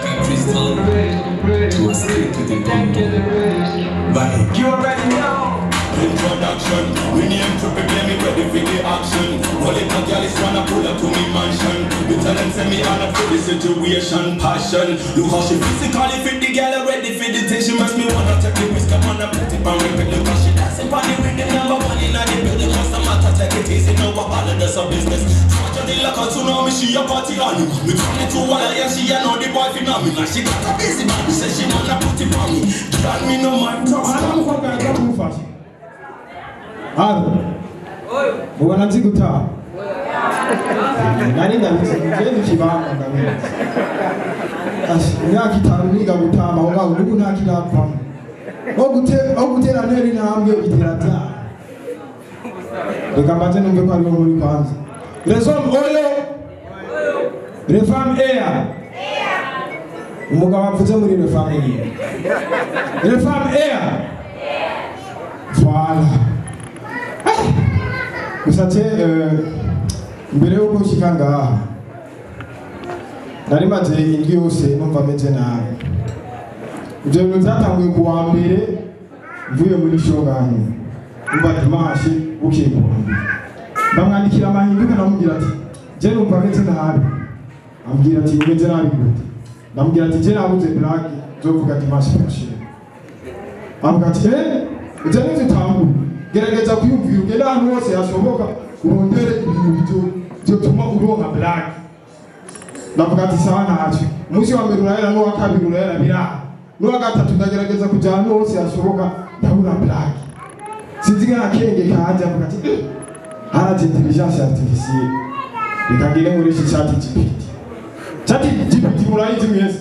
Like a crystal to a stick to the bone. Bye. You already know. Introduction, we name to prepare me ready for the action. All the girl is wanna pull up to me mansion. Me tell them say me on for the situation, passion. Look how she physically fit the girl ready for the thing. She makes me wanna take the risk, I'm wanna put it on repeat. Look how she dancing on the rhythm, number one in the building. What's the matter? Take it easy, no all of this a business. Swatch on the locker, tsunami, she a party animal. Me 22 while yeah, she a know the boy phenomenal. She got a busy body, say she wanna put it on me. Girl, me no mind. Hano umukobwa yaza kumufasha hano mubona nzi gutaha nari ndabizi, njye ni kibanga ndabizi. Ashi, imyaka 5 niga gutamba aho ngaho, n'ubu nta kiravamo. Aho gutera ntera intambwe bitera byaha. Reka mbanze numve ko ariho muri kwanza. Les hommes oyo, les femmes air. Umugabo avuze muri les femmes ni les femmes air. Voilà. Gusa te mbere yuko nshika ngaha nari maze indwi yose numva meze nabi. Ibyo bintu byatanguye ku wa mbere mvuye muri shonganye, umva, dimanche bukeye ku wa mbere ndamwandikira amahinduka, ndamubwira ati: "Je numva meze nabi." Ambwira ati: "Umeze nabi gute?" Ndamubwira ati: "Je nabuze blague nzovuga dimanche prochaine." Avuga ati: "Eh, ibyo nivyo utangura, gerageza kwiyumvira, ugende ahantu hose hashoboka urondere ibintu vyotuma uronka blague." Ndavuga ati: "Sawa, ntacyo." Umunsi wa mbere urahera, n'uwa kabiri urahera, biraha, n'uwa gatatu ndagerageza kuja ahantu hose hashoboka, ndabura blague. Sinzi ngana akenge kaje, avuga ati: "Eh, haraje intelligence artificielle, reka ngire nkoreshe Chat GPT." Chat GPT murayizi mwese,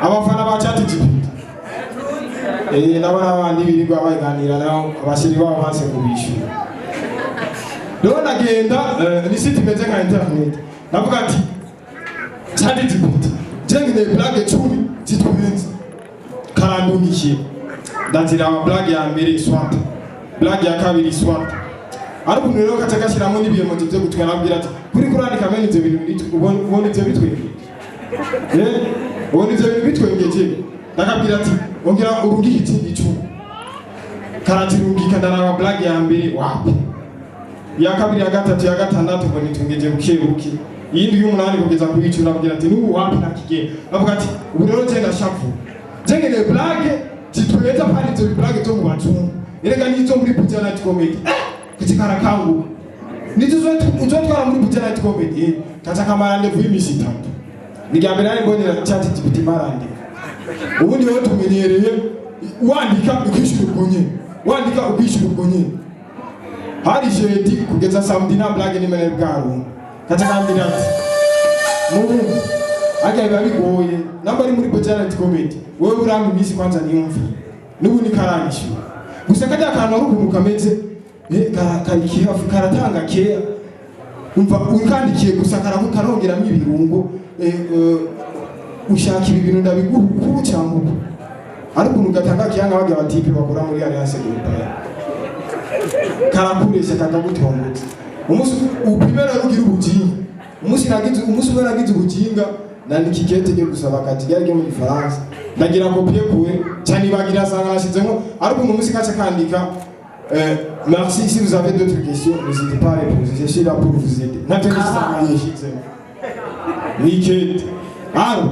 abafana ba Chat GPT? Eh, ndabona abandi birirwa baganira nabo abashiri babo banse kubishyura. Rero ndagenda, ni site imeze nka internet. Ndavuga ati: "Chat GPT, je nkeneye blague 10 zitwenze." Karandungikiye, ndaziraba. Blague ya mbere swat, blague ya kabiri swat, ariko umuntu rero kaca gashyiramo n'ibiyemoji byo gutwara. Nabwira ati: "Kuri kurandika bene ivyo bintu ubona ivyo bitwengeje? Eh, ubona ivyo bintu bitwengeje?" Ndakabwira ati: "Ongera urungike ikindi 10." Karazirungika, ndaraba blague ya mbere wapi, iya kabiri, ya gatatu, ya gatandatu, ngo nitungeje buke buke, iyindi y'umunani kugeza ku 10. Nabwira ati: "N'ubu wapi, ntakigenda." Navuga ati: "Ubu rero je ndashavu, je nkeneye blague zitweza, pani ivyo blague zo mu bazungu, erega nizo muri Buja Night Comedy." Eh, kaca karakanguka: "Nizo uzotwara muri Buja Night Comedy?" Eh, kaca kamara rendez-vous y'imisi 3. Ni rya mbere nari mbonera Chat GPT marandika. Ubundi rero tumenyereye wandika ukishyura ubwo nyene, wandika ukishyura ubwo nyene. Hari jeudi kugeza samedi nta blague nimene bwarunga. Kaca kambwira ati: "Muhungu, harya biba bigoye namba ari muri Buja Night Comedy, wewe urampa iminsi kwanza niyumviye." N'ubu nikaranyishyura. Gusa kajya kantu ari ukuntu kameze, kari kihafi, karatanga keya. Umva, ukandikiye gusa karongeramo ibirungo. Ushaka ibi bintu ndabiguha uku cyangwa uku? Ariko ukuntu gatanga keya, nka barya batipe bakora muri Alliance Globale, karakuresha kakagutongotsa. Umunsi upime rero ugira ubujinga. Umunsi umwe nagize ubujinga, nandika ikete ryo gusaba akazi, ryari ryo mu Gifaransa, ndagira copier coller cyane, ibagira asanga nashyizemo. Ariko uyu munsi kaca kandika: "Merci, si vous avez d'autres questions, n'hésitez pas à les poser, je suis là pour vous aider." Ntabyo nisanga yishyizemo ni ikete. Aro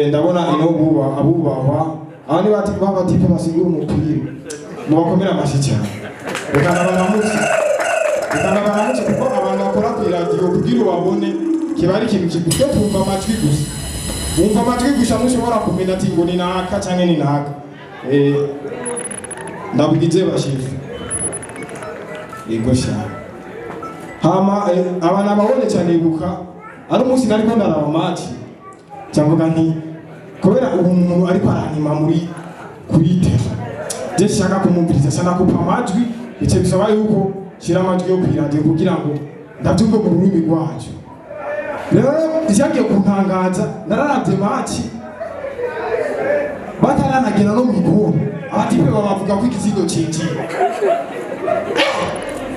ndabona ino buba abubahwa, aba ni bati b'abatipe basigura umupira, mubakomera amashyi cyane. Reka ndabaramutse, reka ndabaramutse, kuko abantu bakora ku iradiyo kugira ubabone kiba ari ikintu kigufi. Twumva amajwi gusa, wumva amajwi gusa, ntushobora kumenya ati ngo ni naka cyangwa ni naka. Ndabugize bashifu, yego cyane. Hama abantu ababone cyane, ibuka ari umunsi nariko ndaraba match, cyangwa nti kubera ubu muntu ariko aranima muri kuri tele, je shaka kumumviriza sana kupa amajwi. Bice bisaba yuko shira amajwi yo kwiradiyo kugira ngo ndabyumve mu rurimi rwacu. Rero icyagiye kuntangaza, nararavye match bataranagera no mw'igoro, abatipe babavuga ko igitsindo cinjiye.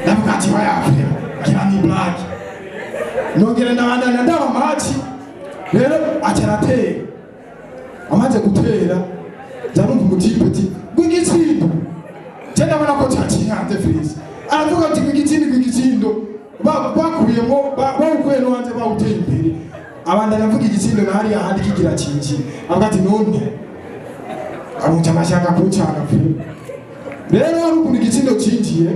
Ndavuga ati: "Wayapfe, ngira ni blague." Nongera ndabandanya ndaba match. Rero aca aratera, amaze gutera nza numva umutipe ati "Rw'igitsindo." Je ndabona ko caciye hanze fresh. Aravuga ati "Rw'igitsindo, rw'igitsindo." Bakuyemo bawukuye no hanze, bawuteye imbere, abandanya avuga igitsindo na hariya handi kigira cinjira, avuga ati "None abunja amashaka kuncanga pe." Rero hari ukuntu igitsindo cinjiye,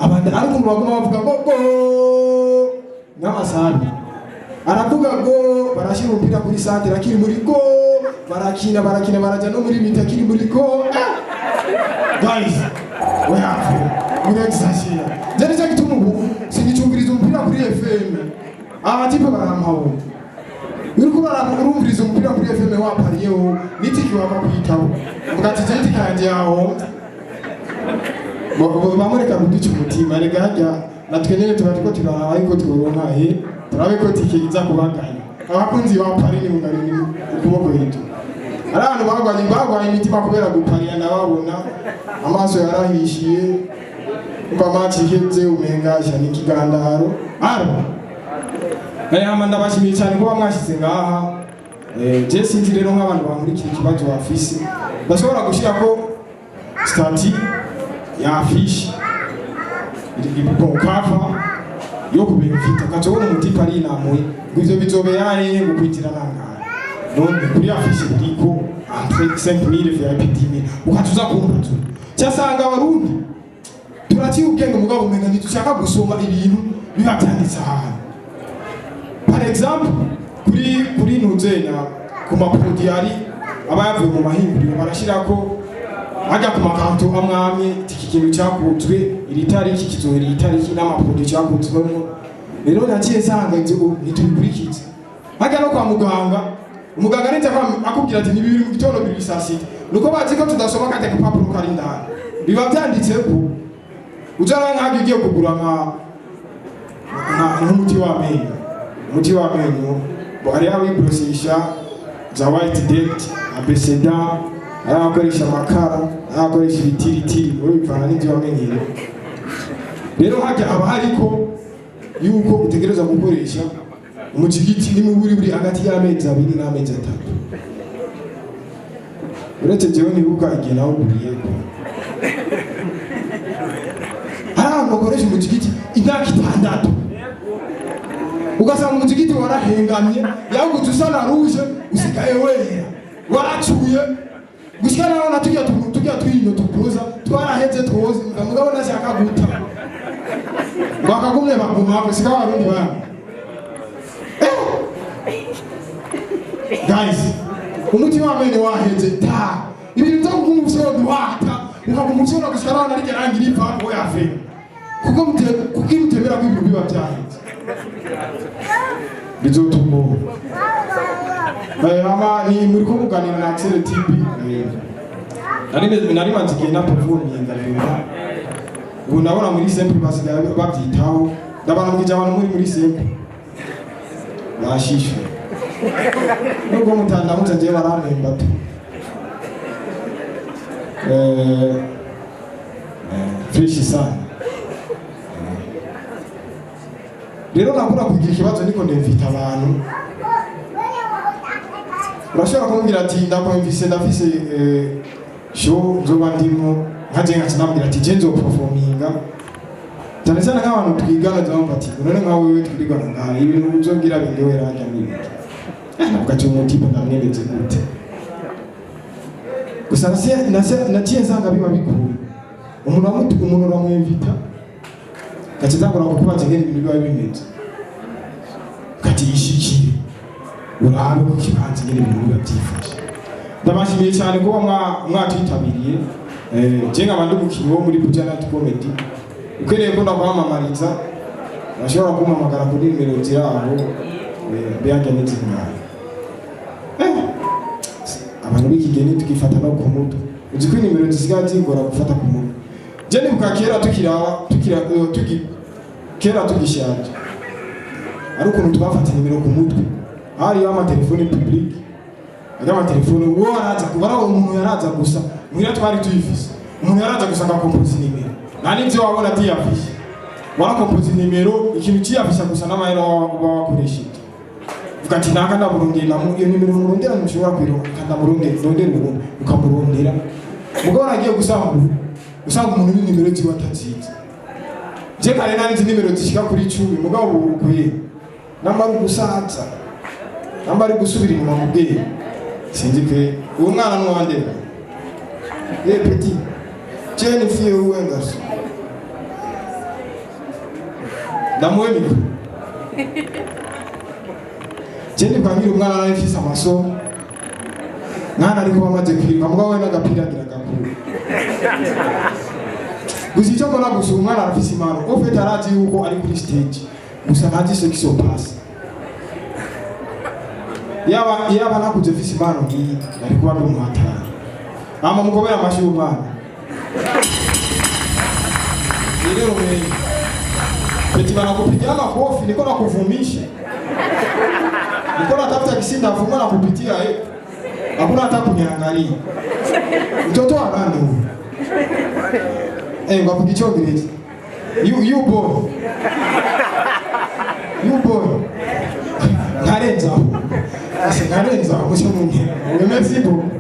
abandi ari ukuntu baguma bavuga ngo go nk'amasabi. Aravuga go, barashyira umupira kuri centre, akiri muri go, barakina, barakina, barajya no muri mi-temps akiri muri go. Guys, we have murexagera. Je nicyo gituma ubu singicumviriza umupira kuri FM. Abatipe barampabona. Uriko urumviriza umupira kuri FM wapariyeho n'itiki wava kwitaho, uvuga ati "Je itike yanjye yahombye." Bamureka kuduca umutima. Rega harya natwe nyene tuba turiko turaraba yuko tworonka, turabe ko tike iza kubaganya. Abakunzi ba Paris, ni mugari ni ukuboko hejuru. Ari abantu bagwanye imitima kubera guparira, ndababona amaso yarahishiye. Umva, match iheze umenga sha ni ikigandaro aro. Hama ndabashimiye cyane kuba mwashyize ngaha. Je sinzi rero nk'abantu bankurikira ikibazo bafise, ndashobora gushyirako statut ya affiche, bon, cover yo kubimfita, ukaca ubona umutipe arinamuye ngo ivyo bizobera hehe, ngo kwinjira nangahe? None kuri affiche biriko entrée 5000, VIP 10 000, ukaca uza kumbaza. Cyasanga Abarundi turaciye ubwenge, mugabo umenga ntidushaka gusoma ibintu biba byanditse ahantu. Par exemple kuri ntuzenya ku ma produits ari aba yavuye mu mahinguriro, barashyirako hajya ku makanto amwe amwe iki kintu cyakunzwe iri tariki, kizohera iyi tariki, n'ama produits cyakunzwemo. Rero naciye nsanga ibyo ntitubikurikize. Hajya no kwa muganga, umuganga arinze akubwira ati ni 2 mu gitondo, 2 saa sita, nuko bazi ko tudasoma kajya gapapuro kari indani biba byanditseko. Uja nk'aho ugiye kugura nk'umuti w'amenyo, umuti w'amenyo bo hariho abiborosesha za White Dent, abeseda, hari abakoresha amakara, hari abakoresha ibitiritiri, wowe bivana n'ibyo wamenyereye. Rero hajya haba hariko yuko utegerezwa gukoresha umujigiti nimuburi buri hagati y'amezi 2 n'amezi 3. Uretse jewe nibuka igihe nawuguriyeko, hari abantu bakoresha umujigiti imyaka 6, ugasanga umujigiti warahengamye, yawuguze usa na rouge, usigaye wera, waracuye gushika naho na tujya tujya twinyo tukuza twaraheze twose. Mugabo nashaka guta ngo akagumye bagumako sika Abarundi bana. Guys, umuti w'amenyo waheze ta ibintu byo kuguma ufyondo wata, ukaguma ufyondo gushika naho naryo rangi riva oya fe, kuko kuko iyo mutemera ko ibintu biba byaheze bizotugora. Hama ni muri ko muganira na Axel TV. Nari maze igihe na performinga rero ubu ndabona muri simple basigaye babyitaho. Ndabaramukije abantu muri simple bashishwe, nubwo mutandamutse njewe barampemba tu. Fresh sana. Rero nakunda kugira ikibazo niko ndemvita abantu. Urashobora kumubwira ati "Ndakwemvise, ndafise show nzoba ndimo." Nkaje nkaca ndamubwira ati "Je nzoperforminga." Cyane cyane nk'abantu twigana bamva ati "None nka wewe twirirwana ngaha, ibintu uzobwira bindyohera hajya n'ibiki?" Navuga ati "Umutipe ndamwemeze gute?" Gusa naciye nsanga biba bigoye. Umuntu uramwemvita, gaca atangura kukubaza ingene ibintu biba bimeze, kati "Yishikire urabe ku kibanza ingene ibintu biba byifashe." Ndabashimiye cyane kuba mwatwitabiriye. Je nkaba ndi umukinnyi wo muri Buja Night Comedy. Ukeneye ko ndakwamamariza, urashobora kumpamagara kuri nimero ziri aho. Mbega n'izingahe? Abantu b'iki gihe ntitugifata no ku mutwe. Uzi ko inimero zisigaye zigora gufata ku mutwe? Je nibuka kera tukira tukira tugi kera tugishaje, ari ukuntu twafata nimero ku mutwe. Hariyo amatelefone public, ajya amatelefone, uwo yaraza kubara, umuntu yaraza gusa muhira twari tuyifise, umuntu yaraza gusa agakompoza inimero, nta n'ivyo wabona atiyafishe. Warakompoza inimero, ikintu ciyafisha gusa n'amahera uba wakoresheje. Uvuga ati naka ndamurondera, iyo nimero murondera ntimushobora kuyironka, ndamurondera, ndondera ubu, ukamurondera. Mugabo nagiye gusanga ubu usanga umuntu n'inimero ziwe atazizi. Je kare nari nzi nimero zishika kuri 10, mugabo ubu ukwiye namba ari ugusaza, namba ari gusubira inyuma mu bwenge, sinzi pe. Uwo mwana nuwandera. Eh, petit, tu es une fille ou un garçon? Ndamuhe micro. Je ndibuka nkiri umwana nari mfise amasomo, mwana ariko bamaze kwiruka, mugabo we n'agapira agira gakuru. Gusa icyo mbona gusa, uyu mwana arafise impano. Au fait, arazi yuko ari kuri stage, gusa ntazi ce qui se passe. Yaba nakuze mfise impano nkiyi, nari kuba ndi umuhatari. Ama mukomere amashyi y'umwana rero. Mwenye petit, banakupigia makofi, niko nakuvumisha, niko natafuta kisinda vuma na kupitia eh. Hakuna hata kuniangalia. Mtoto wa nani huyu? Eh, ngavuga Icyongereza. You, you boy. You boy. Nkarenzaho. Ese nkarenzaho mucyo muntera. Merci beaucoup.